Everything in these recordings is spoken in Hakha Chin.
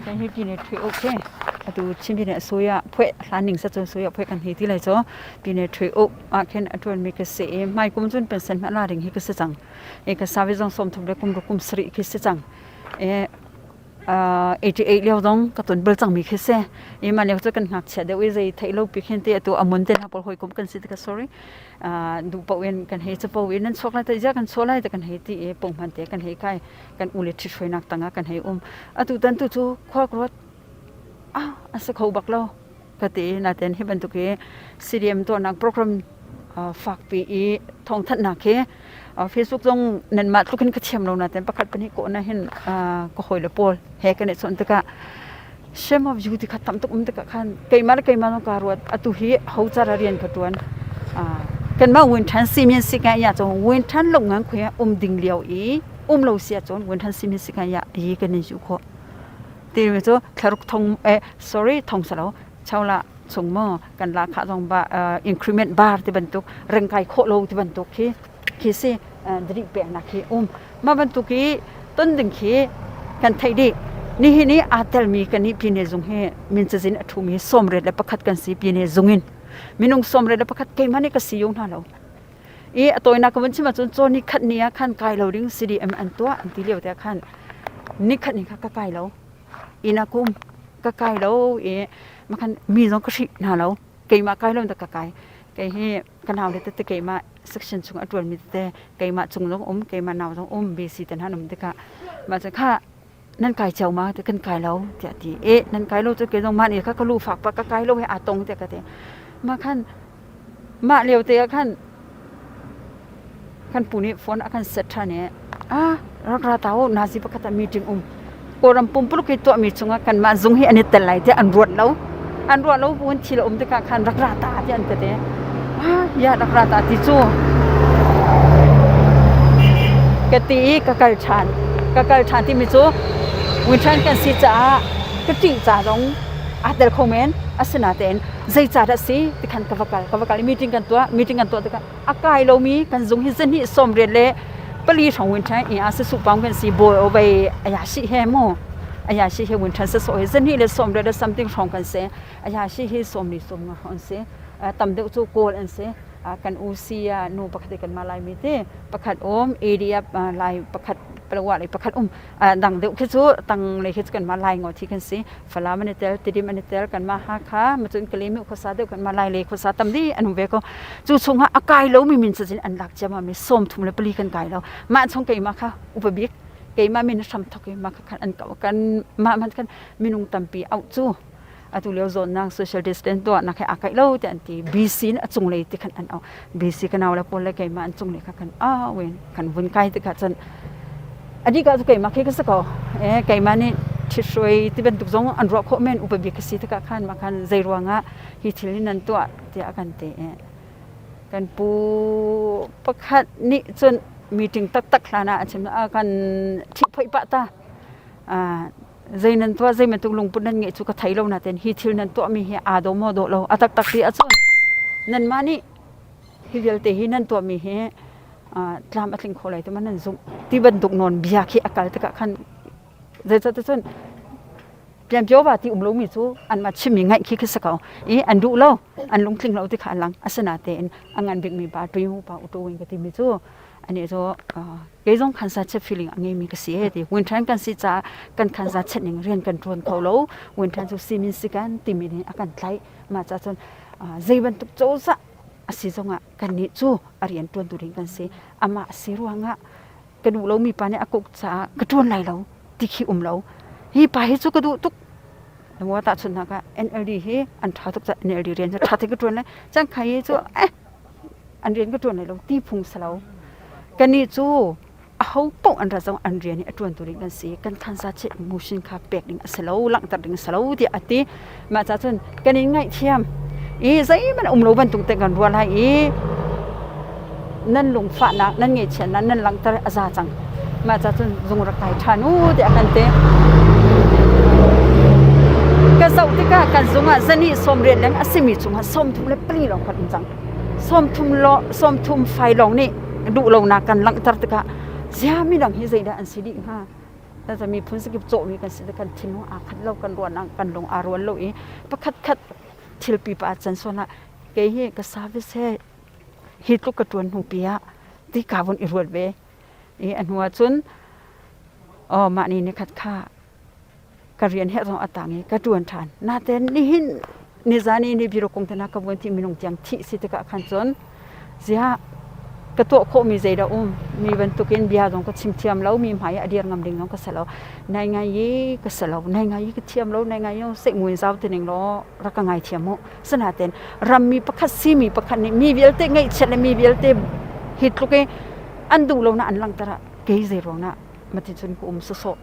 Hi pine ṭhui uk hi atu Chin pine a suya phuai hlan ning sa cun suya phuai kan hei ti lai cu pine ṭhui uk ah khin a ṭuanmi ka si i hmai kum cun pension hmanh la ding hi ka si cang i ka savi zong 30 le kum ruk kum sarih khi si cang i 88 lio zong ka ton bal cangmi khi si i mah lio cu kan ngakchia deuh i zei theih lo pi khin te atu amun te hna pawl hawikom kan si tikah sorry duh paoh in kan hei capo in nan chuak lai te kan chuah lai te kan hei ti i punghman te kan hei kai kan u le ṭhithruainak tangah kan hei um. Atu tan tu cu khua ka ruat ah a si kho bak lo ka ti. Nain hi bantuk hi CDM tuahnak program fakpi i thawngthanhnak hi Facebook zong nanmah tluk in ka thiam lo nain pakhat pahnih kawh na hin ka hawile pawl he kan i chawnh tikah shame of you ti kha tam tuk um tikah khan keimah le keimah zong kaa ruat. Atu hi ho cara rian ka ṭuan. Kanmah win ṭhan si min si ka ya cun win ṭhan lo ngan khuya um ding lio i um lo si ahcun win ṭhan si min si ka ya yi kan in zuh khawh. Ti mi cu thlaruk thong eh sorry thong salo chaula chung mo kan la kha zong ba increment bar ti bantuk rengkai khawh lo ti bantuk khi khi si dri peknak khi um ma bantuk i ton ding khi kan theih dih. Nihin i aa telmi kan i pyine zung hi min cazin a ṭhumi 31 kan si. Pyine zung in minung 31 keimah nih ka si yung hna lo i a tawinak ka vun chim ahcun caw ni khat ni ah khan kai lo ding CDM an tuah an ti lio te ah khan ni khat ni kha ka kai lo inn ah kum ka kai lo i makhan mi zong ka hrih hna lo. Keimah kai lo ka kai. Kei hi ka nau le tete keimah section chung a ṭuanmi tete keimah cung zong um, keimah nau zong um, BC te hna um tikah mah cu kha nan kai cio ma ti kan kai lo tiah ti e nan kai lo cu kei zong mah nih kha ka lu fak pa ka kai lo he aa tong tiah ka ti. Mah khan mah lio te ah khan kan pu nih phone a kan set ṭhan i ah rak ra ta u, nazi pakhat ah meeting um, Kawlram pumpuluk i tuahmi chungah kanmah zung hi an i tel lai tiah an ruat lo. An ruah lo buin thil a um tikah khan rak ra ta tiah an ka ti. Ah ya rak ra ta ti cu ka ti i ka kal ṭhan. Ka kal ṭhan timi cu winṭhan kan si caah ka ṭih ca zong aa tel kho men. Asinain zeicahdah si ti khan ka va kal. Ka va kal i meeting kan tuah. Meeting kan tuah tikah a kai lomi kan zung hi zahnih 94 hrawng win ṭhan i a si supang kan si bawi o vei aya shi he mu aya shi he win ṭhan sa so hi zahnih le 80 le something hrawng kan si. Aya shi hi 40 50 hrawng an si. Tam deuh cu Kawl an si. Kan u si nu pakhat kan ma Lai mi te pakhat um, ADF Lai pakhat, Palawa lei pakhat um. Dang deuh khi cu tang lei khi cu kanmah Lai ngawt hi kan si. Falam an i tel, Tidim an i tel, kanmah Hakha, macun Kalemi khuasa deuh kanmah Lai lei khuasa tam dih an um ve ko. Cu chungah a kai lomi min cazin an lak ciammam mi 34 kan kai lo. Mah chung keimah kha upa bik, keimah min hram thok i mah kha an ko kan mah man kan minung tampi auh cu atu lio zawnnak social distance tuahnak he aa kaih lo tiah an ti. BC in a cunglei ti khan an auh. BC ka nau le pawl le keimah an cunglei kha kan au in kan vun kai tikah cun adika cu keimah khi ka si ko e. Keimah nih ṭhithruai ti bantuk zong an ruah khawh men. Upa bik ka si tikah khan mah khan zei ruangah hi thil hi nan tuah tiah kan ti i kan pu pakhat nih cun meeting taktak hlan ah a chim ah kan ṭhihphoih pah ta. Zei nan tuah, zei bantuk lungput nan ngeih cu ka thei lo nain hi thil nan tuahmi hi aa daw maw dawh lo? A taktak ti ahcun nanmah nih hi vialte hi nan tuahmi hi tlam a tling kho lai ti ma nan zumh ti bantuk nawn bia khi a kal tikah khan zeicahticun pianpio va ti um lomi cu anmah chimmi ngaih khi khi si ko i an duh lo, an lungtling lo ti kha a lang. Asinatein a ngan bikmi pa tuihu pa utu wing ka timi cu ani cu kei zong khansa chet feeling a ngeimi ka si e ti. Winṭhan kan si caah kan khansa chet ning rian kan ṭuan kho lo. Winṭhan cu simin si kan timi nih a kan tlaih. Mah caah cun zei bantuk cozah a si zongah kannih cu a rian ṭuantu ding kan si. Amah a si ruangah ka duh lomi pa nih a kuk caah ka ṭuan lai lo ti khi um lo. Hi pa hi cu ka duh tuk. Wa tahchunhnak ah NLD hi an ṭha tuk caah NLD rian cu ṭha te ka ṭuan lai. Cang khai hi cu eh an rian ka ṭuan lai lo ti phung si lo. Kannih cu aho paoh an ra zong an rian hi a ṭuantu ding kan si. Kan khansa cheh emotion kha pek ding a si lo, langhter ding a si lo tiah a ti. Mah caah cun kan in ngaihthiam i zeihmanh a um lo bantuk te kan ruah lai i nan lungfahnak, nan ngaihchiatnak nan langhter a za cang. Mah caah cun zung rak kai ṭhan u tiah kan ti. Ka zoh tikah kan zung ah zani 80 leng a simi chungah 34 lawng kan um cang. 30 lo 35 lawng nih duh lonak kan langhter tikah zia midang hi zeidah an si dih hnga? Tasa miphun zakip cawhmi kan si kan thinlung aa khat lo kan ruahnak kan lung aa rual lo i pakhat khat thil pipa a can sual ah kei hi ka service he hi tluk ka ṭuan hnu pi ah ti ka vun i ruat ve i a hnu ah cun aw mah ni nikhat kha ka rian he zong a tang i ka ṭuan ṭhan. Natein nihin nizan i ni biro kong te ka vuan ti minung tiang thih si tikah khan cun ziah ka tuah khawhmi zeidah um mi bantukin bia zong ka chim thiam lo mi hmai ah a dir ngam ding zong ka si lo nai ngai i ka si lo nai ngai i ka thiam lo nai ngai i seh muin zau ti ning law rak ka ngai thiam mu sinaten rammi pakhat simi pakhat nih mi vialte ngaihchiat le mi vialte hi tluk i an duh lo na an langhter ah kei zei ruang na mati cun ka um sawsawh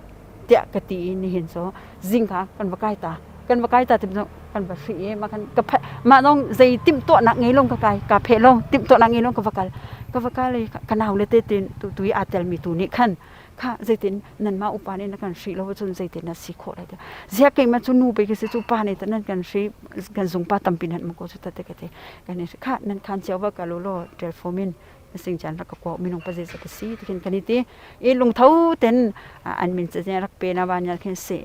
tiah ka ti i nihin cu zingka kan va kai ta kan va kai ta ti kan va hri i mah khan ka mah dong zei timhtuahnak ngei long ka kai ka phe long timhtuahnak ngei long ka va kal ka va kal i ka nau le te tin tu tu i aa telmi tu nih khan kha zeitin nanmah upa nih na kan hri lo cun zeitin na si khawh lai zia keimah cu nu pe ka si cu pa nih nan kan hri kan zung pa tampi nan mu ko cu tate ka te kan kha nan khan cio va ka lo law telephone in sing chan rak ka ko minung pa zei ka si tikin kan i ti i lungtho ten an min cazin rak pe na van khin se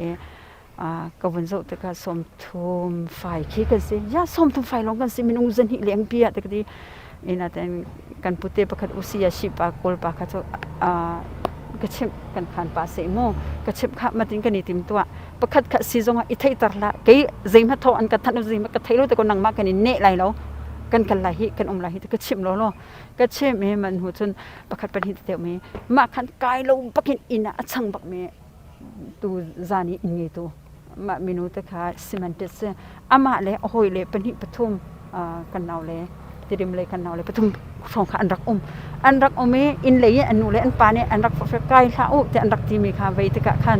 ka vun zoh tikah 30 fai khi kan si ya 30 fai lawng kan si minung zan hi leng pi ah te ina ten kan pute pakhat usi ya shi pa kawl pa kha chu ka chimh kan khan pa se mu ka chimh kha matin kan i tim tua pakhat kha si zong ah i theihter hlah kei zeihmah thaw an ka thanh zeihmah ka thei lo te ko nangmah kan i neh lai lo kan kal lai hi kan um lai hi ka chimh lo lo ka chimh i man hu cun pakhat pahnih te mi mah khan kai lo bakin inn ah a chang bak mi tu zan i inn ngeitu mah minu te kha cemented si amah le a hawi le pahnih pathum kan nau le Tidim lei kan nau le pathum hrawng kha an rak um. An rak um i inn lei i an nu le an pa nih an rak forhfial kai hlah u tiah an rak timi kha vei tikah khan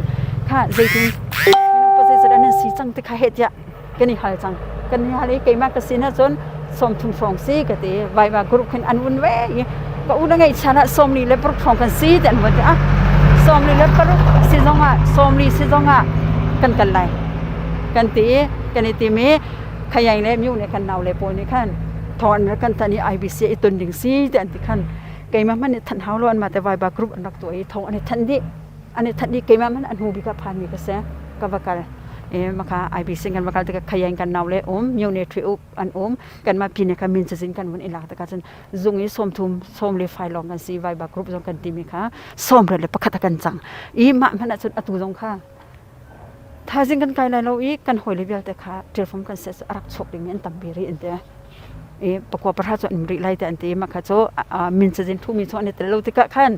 kha zeitin minung pa zeizat an si cang ti kha heh tiah kan i hal cang. Kan i hal i keimah ka sin ahcun 30 hrawng si ka ti. Vaiva group khin an vun ve i ka u na ngeihchan ah 46 hrawng kan si ti an vun ti ah 46 si zongah 40 si zongah kan kal lai kan ti i kan i tim i khayai le myu le kan nau le pawl nih khan thawng an kan tan i IBC i ton ding si ti an ti khan keimah hmanh nih thanh hau lo an mah te Viber group an rak tuah i thawng an i thanh dih an i thanh dih keimah hmanh an hnu bik ah phan mi ka si ka va kal e maka IBC kan va kal tikah khayai kan nau le um myu ne thwi up an um kan mah pi ne kha min cazin kan vun i lak tikah cun zung i 30 sawm le fai lawng kan si Viber group zong kan ti mi kha 31 kan cang i mah hmanh ah cun atu zong kha Thaizing kan kai lai lo i kan hawile vialte kha ṭilfum kan seh cu a rak chuak dingmi an tampi rih an ti. I pakua pahra cu an um rih lai tiah an ti i mah kha cu min cazin ṭhumi cu an i tel lo tikah khan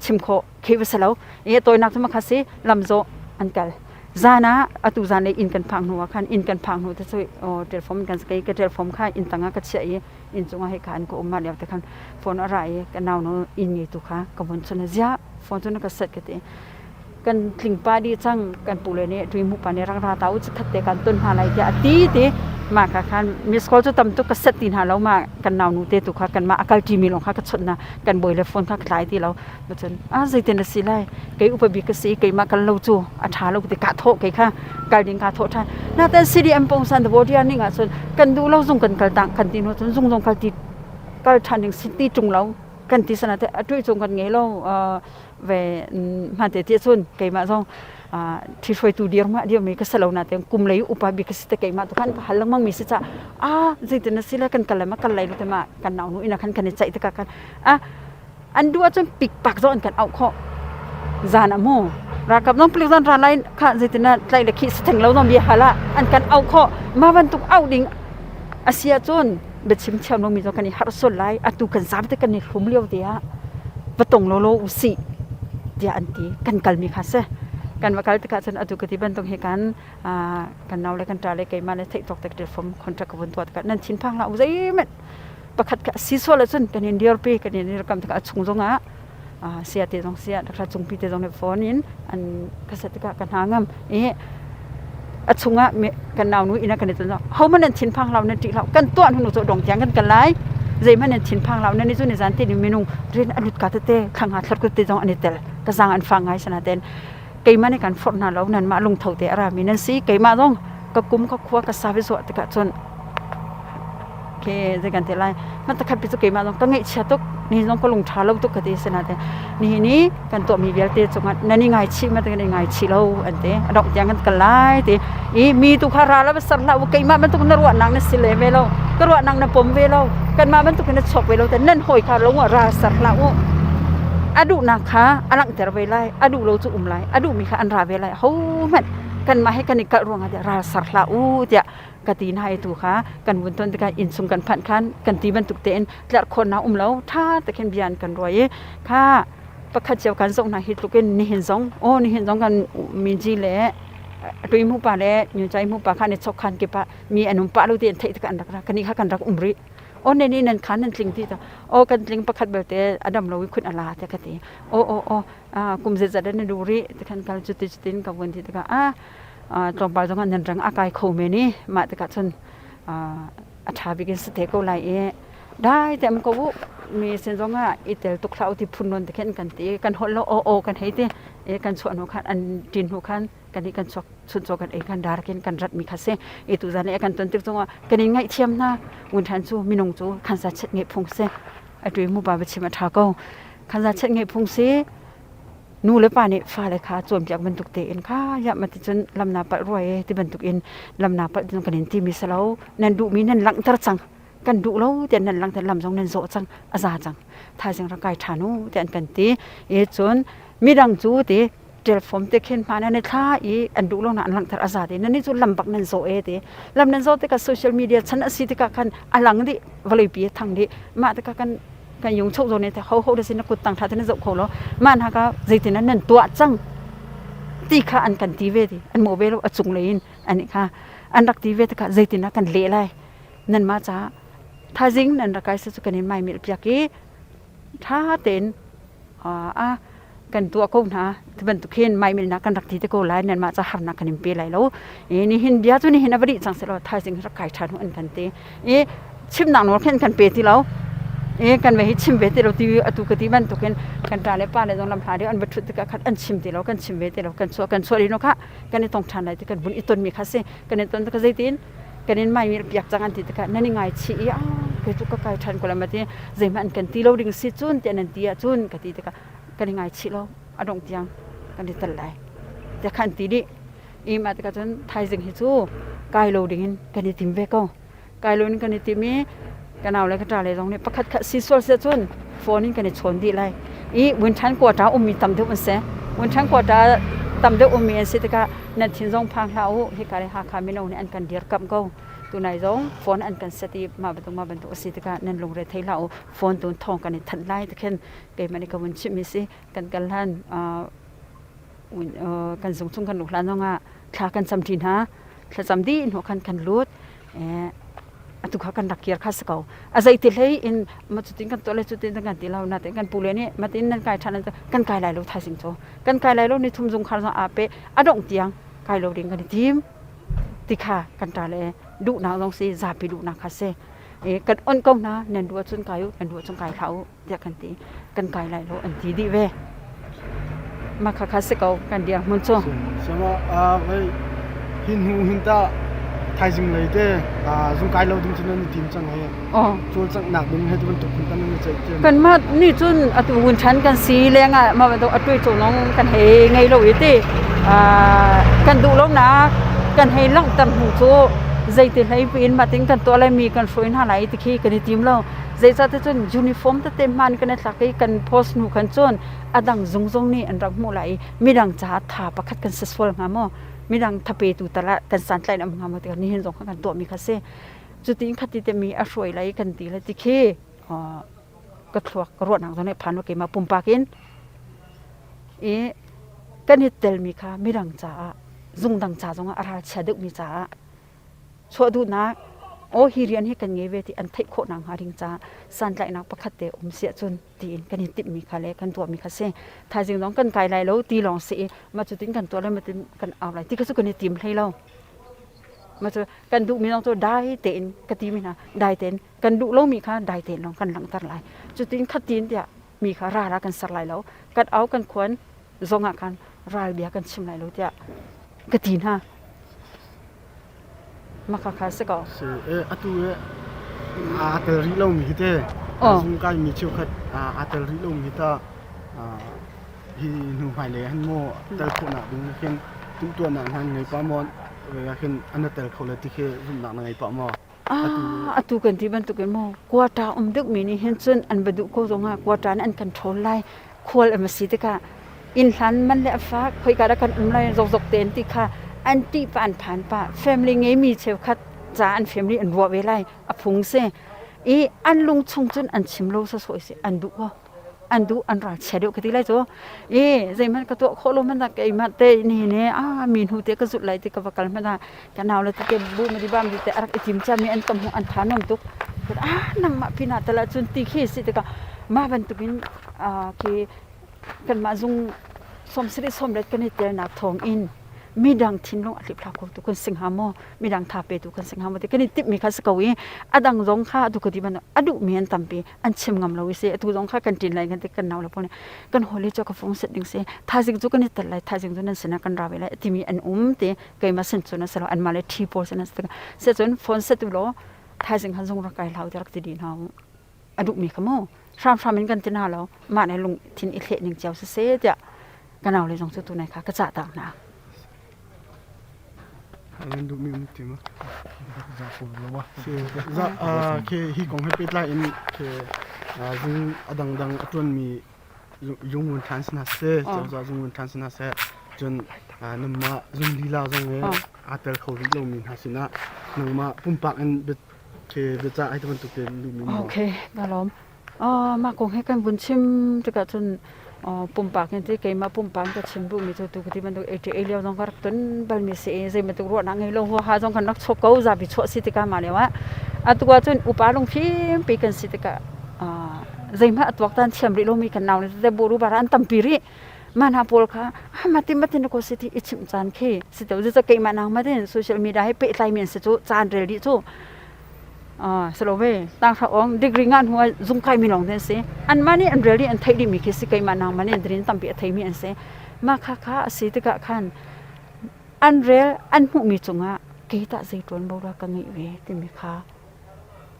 chim khawh khi va si lo. I a tawinak cu mah kha si lamzawh an kal. Zan ah atu zan le inn kan phak hnu ah khan inn kan phak hnu te cu ṭilfum kan ka ṭilfum kha inn tang ah ka chiah i inn cungah hika an ka um mah lio te khan phone a ra i ka nau nu inn ngeitu kha ka vun chawnh ziah phone cu na ka set ka ti. Kan tlingpa dih cang kan pu le nih ṭuimu pa nih rak ra ta u chikkhat te kan ton hna lai tiah a ti ti mah kha khan miss call cu tam tuk ka set ti hna lo mah kan nau nu te tu kha kanmah a kal ṭimi lawng kha ka chawnh hna kan bawi le phone kha ka tlai ti lo cun a zeitin a si lai kei upa bik ka si keimah kal lo cu a ṭha lo ti ka thawh kei kha kal ding kaa thawh ṭhan naten CDM pongsan the vodia ning ah cun kan duh lo zung kan kal tang kan ti hnu cun zung zong kal ti kal ṭhan ding si ti ṭung lo kan ti sana te a ṭui cung kan ngei lo ve hman te ti cun keimah zong ṭhihruaitu dir ma dir mi ka si lo na te kum lei upa bik ka si te keimah tu khan ka hal lengmang mi si ca a zeitin na si le kan kal le ma kal lai lo te ma kan nau nu ina khan kan i ceih tikah khan a an duh ahcun pikpak zong an kan auh khawh zan a mu ralkap zong palik zong ra lai kha zeitin na tlaih le khih si theng lo zong bia hal ah an kan auh khawh mah bantuk auh ding a si ahcun biachim thiam lomi zong kan i harh sual lai atu kan zaam te kan i hlum lio te ah va tong lawlaw u sih tiah an ti kan kalmi kha si kan va kal tikah cun atu ka ti bantuk hi kan kan nau le kan ṭa le keimah le theih tawk tek form contract ka vun tuah tikah nan thin phang hlah u zeihmanh pakhat kha si sual ahcun kan in dirpi kan in dirkam tikah a chung zongah sia te zong sia taksa cungpi te zong nih phone in an ka set tikah ka hna ngam i a chungah kan nau nu inn kan i ton ho man nan thin phang hlah nan ṭih hlah kan tuah hnu cu dong tiang kan kal lai zeihmanh nan thin phang hlah nan i cu ni zan te ni minung rian a lut ka tete thlanga thlar te zong an i tel ka zang an fang ngai sana ten keimah nih kan forh hna lo nanmah lungtho te a rami nan si keimah zong ka kum ka khua ka sa vi zuah tikah cun. khi zei kan ti lai man takhat pi cu keimah zong ka ngaihchia tuk ni zong ka lung ṭha lo tuk ka ti sinain nihin ni kan tuahmi vialte cungah nan i ngaichih ma kan i ngaichih lo an ti a dongh tiang kan kal lai ti i mi tu kha ral va ser hlah u keimah bantuk na ruahnak na si le ve lo ka ruahnak na pom ve lo kanmah bantuk in na chuak ve lo te nan hawi kha lo ral ser hlah u a duhnak kha a langhter ve lai a duh lo cu um lai a duhmi kha an ra ve lai ho hmanh kanmah he kan i kalh ruangah tiah ral ser hlah u tiah ka ti hna i tu kha kan vun ton tikah inn chung kan phanh khan kan ti bantuk tein tlerhkhawnnak um lo ṭha te khin bia an kan ruai i kha pakhat cio kan zoh hna hi tluk in nihin zong aw nihin zong kan minji le tui mu pa le nyuncai mu pa kha an i chok khan kip ah mi an um pah lo ti an theih tikah an rak ra kani kha kan rak um rih aw ne ni nan khan nan tling ti ta aw kan tling pakhat belte a dam lo i khun ala te ka ti aw aw aw kum zeizat na du rih ti khan kal cuti cutin ka vun ti tikah a tlawmpal zong ah nan rang a kai kho men i mah tikah cun a ṭha bik in si te ko lai i dai te am ko u mi sin zong ah i tel tuk hlah u ti phun nawn te khin kan ti kan holh lo aw aw kan hei ti i kan chuah hnu khan an ṭin hnu khan kan i kan chuak chuncaw kan ei kan dar kin kan rat mi kha si i tu zan i kan ton tik zongah kan in ngaihthiam hna ngun ṭhan cu minung cu khansa chet ngeih phung si a tui mu pa biachim a ṭha ko khansa chet ngeih phung si Nu le pa nih fale kha cawnpiak bantuk tein kha ya ma ti cun lam na palh rua e ti bantuk in lam na palh kan in timi si lo nan duhmi nan langhter cang kan duh lo tiah nan langhter lam zong nan zawh cang a za cang thaizing rak kai ṭhan u tiah an kan ti i cun midang cu ti telephone te khin hma nan i thla i an duh lo na an langhter a za ti nan nih cu lam bak nan zawh e ti lam nan zawh tikah social media chan a si tikah khan a lang dih vawlei pi a thang dih mah tikah kan kan yung chok zawn te ho ho da sin na kut tang tha te na zoh kho lo mah hna ka zeitin nan tuah cang ti kha an kan ti ve ti an mo ve lo a cung lei in an kha an rak ti ve te kha zeitin kan leh lai nan ma ca thazing nan rakai se chu kan in mai mil piak i tha ten a kan tuah ko hna ti bantuk hin mai mil na kan rak ti te ko lai nan ma ca harnak kan in pe lai lo e ni hin bia chu ni hin a va cang se lo thaizing rak kai than an kan ti i chimnak nawl khin kan pe ti lo i kan ve hi chim ve ti lo ti atu ka ti bantukin kan ṭa le pa le zong lam hla deuh an va ṭhut tikah khan an chim ti lo kan chim ve ti lo kan chuah kan chuah rih kha kan i tong ṭhan lai ti kan vun i tonmi kha si kan i ton tikah zeitin kan in mai mi piak cang an ti tikah nan i ngaichih i a kei cu ka kai ṭhan ko lai ma ti zeihmanh an kan ti lo ding si cun tiah nan ti ahcun ka ti tikah kan i ngaichih lo a dongh tiang kan i tel lai tiah khan ti dih i mah tikah cun thaizing hi cu kai lo dingin kan i tim ve ko kai lo in kan i tim i ka nau le ka ṭa le zong nih pakhat khat si sual seh cun phone in kan i chawn dih lai i Winṭhan quota ummi tam deuh an si Winṭhan quota tam deuh ummi an si tikah nan thin zong phang hlah u hika le Hakha mino nih an kan dirkamh ko tunai zong phone an kan set i mah bantuk mah bantuk a si tikah nan lungre thei hlah u phone tu thawng kan i thanh lai tikhin keimah nih ka vun chimhmi si kan kal hlan kan zung chung kan luh hlan zongah thla kan cam ṭi hna thlacam dih hnu khan kan lut atu kha kan rak kir kha si ko a zeiti hlei in ma cutin kan tuah le cutin kan ti lo natin kan pule nih matin nan kai ṭhan kan kai lai lo thaizing cu kan kai lai lo ni thum zung khar zong aa pe a dongh tiang kai lo ding kan i tim ti kha kan ṭa le duhnak zong si zapi duhnak kha si kan on ko hna nan duh ahcun kai u nan duh ahcun kai hlah u tiah kan ti kan kai lai lo an ti dih ve mah kha kha si ko kan dirhmun cu Sama hei hin hnu hin ta thaizing lei te zung kai lo ding cu nan i tim cang he cawlcanghnak ding he bantuk phun tan nan ceih cem kanmah nih cun atu hun ṭhan kan si lengah mah bantuk atuai cawlong kan hei ngei lo i ti kan duh lonak kan hei langhter hnu cu zeiti hlei piin mah tin kan tuah lai mi kan hruai hna lai ti khi kan i tim lo Zeicahtiah cun uniform tete hman kan i thlak i kan post hnu khan cun a dang zung zong nih an rak hmuh lai i midang caah tha pakhat kan si sual hnga maw? Midang thapetu tal ah kan santlaih an um hnga maw ti nihin zong kha kan tuahmi kha si. Cutin khati te mi a hruai lai kan ti le ti khi ka thluak ka ruahnak zong nih phan keimah pumpak in i kan i telmi kha midang caah zungdang ca zongah a ralchia deuhmi caah Chuah duhnak aw hi rian hi kan ngei ve ti an theih khawh nakhnga ding caah santlaihnak pakhat te um si ahcun tiin kan i timhmi kha le kan tuahmi kha si. Thaizing zong kan kai lai lo ti lawng si i mah cutin kan tuah le mah tin kan au lai ti kha cu kan i tim hlei lo. Mah cu kan duhmi zong cu dai tein ka timi hna dai tein kan duh lomi kha dai tein lawng kan langhter lai. Cutin khatin tiah mi kha ral ah kan ser lai lo. Kan au kan khuan zong ah khan ral bia kan chim lai lo tiah ka ti hna. Mah kha si ko. Si, atu e. Aa tel rih lomi hi te zung kaimi cheukhat aa tel rih lomi hi ta hi hnu hmailei han maw tel khawhnak ding khin timhtuahnak hna ngei pah maw khin an tel kho le ti khi zumhnak na ngei pah maw? Atu kan ti bantukin maw quota um deuhmi nih hin cun an va duh ko zongah quota nih an kan ṭhawl lai. Khual an va si tikah inn hlan man le a fak khoika dah kan um lai zokzok tein ti kha an ṭih pah an phan pah. Family ngeimi cheukhat ca an family an ruah ve lai a phung si. I an lung chung cun an chim lo sawsawh si an duh ko. An duh an ral chia deuh ka ti lai cu. I zeihmanh ka tuah khawh lo hmanh ah keimah te ni ne a mi hnu te ka zulh lai ti ka va kal hmanh ah ka nau le tete bu ma bam te a rak i tim cia mi an ka hmuh an tha nuam tuk. Ah nangmah pinah tal ahcun ti khi si tikah mah bantukin khi kanmah zung 70 sawmlet kan i telnak thawng in midang thinlung a hliphlak khotu kan si hnga maw? Midang tha petu kan si hnga maw ti kan i timhmi kha si ko i a dang zong kha atu ka ti bantuk a duhmi an tampi an chim ngam lo i si atu zong kha kan ṭin lai kan ti kan nau le pawl nih kan hawi cu ka fung set ding si thaizing cu kan i tel lai thaizing cu nan sinah kan ra ve lai timi an um ti keimah sin cun a si lo anmah le ṭhi pawl sin an si tikah si cun phone set u law thaizing khan zung rak kai hlau ti rak ti dih hna u a duhmi kha mu hramhram in kan ti hna lo mah le lungthin i thleh ning cio siseh tiah ka nau le zong cu tunai kha ka cah tak hna. Nan duhmi um ti ma? Za khi hi kong he pehtlai in khi zung a dangdang a ṭuanmi zung ṭhan si hna seh, cozah zung ṭhan si hna seh, cun nangmah zung lila zong he aa tel kho rih lomi hna sinah nangmah pumpak in biacah ai ti bantuk te duhmi maw? Okay, ka lawm. Mah kong he kan vun chim tikah cun pumpak in ti keimah pumpak in ka chim duhmi cu tu ka ti bantuk ATA lio zong ka rak ton balmi si i zei bantuk ruahnak ngei lo huaha zong kan rak chuak ko zapi chuah si tikah mah lio ah atu ahcun upa lungfimpi kan si tikah zeihmanh a tuaktan thiam rih lomi kan nau le tete buru bara an tampi rih mah hna pawl kha matin matin ko si ti i chimh caan khi si to cucu keimah nang matin social media he pehtlaimi an si cu caan rel dih cu Silo ve tanghra awng degree nga hnu ah zungkai mi lawng te an si. Anmah nih an rel i an theih dihmi khi si keimah nangmah nih an drin tampi a theimi an si. Mah kha kha a si tikah khan an rel an hmuhmi cungah kei tah zei ṭuanvo dah ka ngeih ve timi kha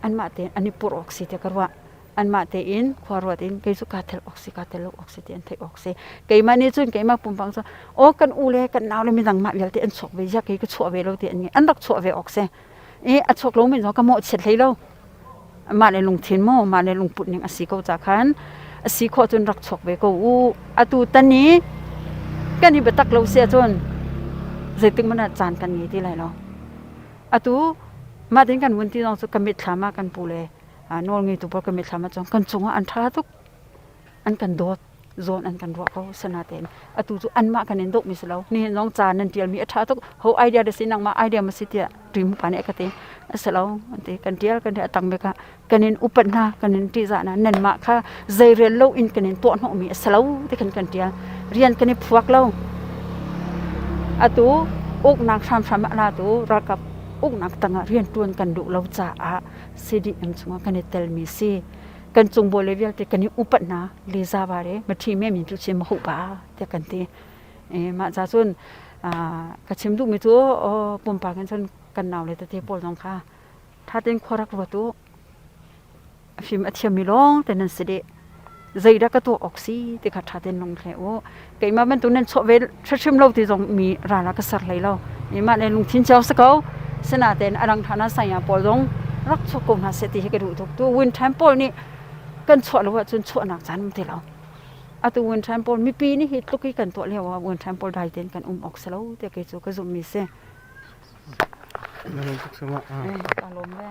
anmah tein an i purh awk si tiah ka ruah. Anmah tein khua ruat in kei cu kaa tel awk si kaa tel lo awk si ti an theih awk si. Keimah nih cun keimah pumpak cu aw kan u le kan nau le midang mah vialte an chuak ve ziah kei ka chuah ve lo ti an ngei an rak chuah ve awk si. I a chuak lomi zong ka mawhchiat hlei lo. Mah le lungthin maw, mah le lungput ning a si ko ca khan a si khawh cun rak chuak ve ko u. Atu tan i kan i biatak lo si ahcun zeitik hmanh ah caan kan ngei ti lai lo. Atu mah tin kan vun ti zong cu ka mitthlam ah kan pu le nawl ngeitu pawl ka mitthlam ah cun kan cungah an ṭha tuk. An kan dawt. Zawn an kan ruah ko sanatein atu cu anmah kan in dawhmi si lo. Nihin zong ca nan ṭialmi a ṭha tuk. Ho idea da si nangmah idea ma si tiah ṭim pa nih a ka ti. A si lo an ti. Kan ṭial kan a tang bik ah kan in upat hna kan in ṭihzah hna nanmah kha zeirel lo in kan in tuah hnawhmi a si lo ti khan kan ṭial. Rian kan i phuak lo. Atu uknak hramhram ah la tu ralkap uknak tangah rian ṭuan kan duh lo caah CDM chungah kan i telmi si. Kan cung bawi le vialte kan i upat hna le zava le maṭhi me min cu chim hu pa tiah kan ti. Mah ca cun ka chim duhmi cu pumpak in cun kan nau le tete pawl zong kha ṭha tein khua rak ruat u. A fim a thiammi lawng te nan si dih. Zeidah ka tuah awk si ti kha ṭha tein lungthle u. Keimah bantuk nan chuah ve hrimhrim lo ti zong mi ral ah ka ser hlei lo. Mah le lungthin cio si ko. Sinain a dang ṭhan ah saya pawl zong rak chuak ko hna seh ti hi ka duh tuk. Tu win time pawl nih kan chuah lo ahcun chuahnak caan um ti lo. Atu win time pawl mipi nih hi tluk i kan tuah lio ah win time pawl dai tein kan um awk si lo tiah kei cu ka zumhmi si. Na lung tuk sama. Ka lawm ve.